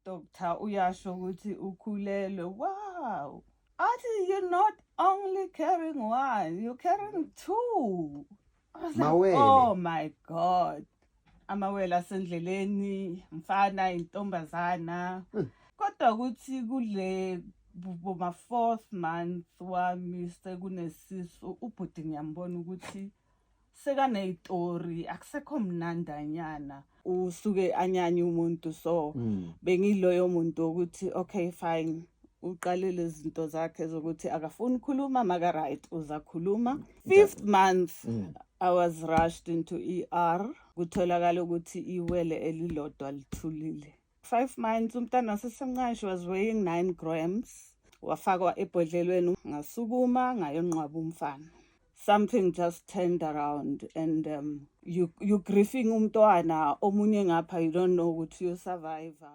Udoctor uyasho ukuthi ukhulelwe. Wow. Athi, "You're not only carrying one, you're carrying two." I was like, Mawele. "Oh my God." Amawele asendleleni, mfana, intombazana. Kodwa ukuthi kule boma fourth month wami sekunesisu, ubhuti ngiyambona ukuthi sekaney'tori, akusekho mnandanyana, usuke anyanye umuntu, so bengiloyo muntu ukuthi okay, fine, uqale lezi zinto zakhe zokuthi akafuni ukukhuluma, maka right uzakhuluma. Fifth month, I was rushed into ER, kutholakala ukuthi iwele elilodwa lithulile. 5 months, umntana wasesemncane, she was weighing 9 grams, wafakwa ebhodlelweni. Ngasukuma ngayonqwaba umfana. Something just turned around and you grieving umntwana omunye ngapha, you don't know ukuthi uyosurvive.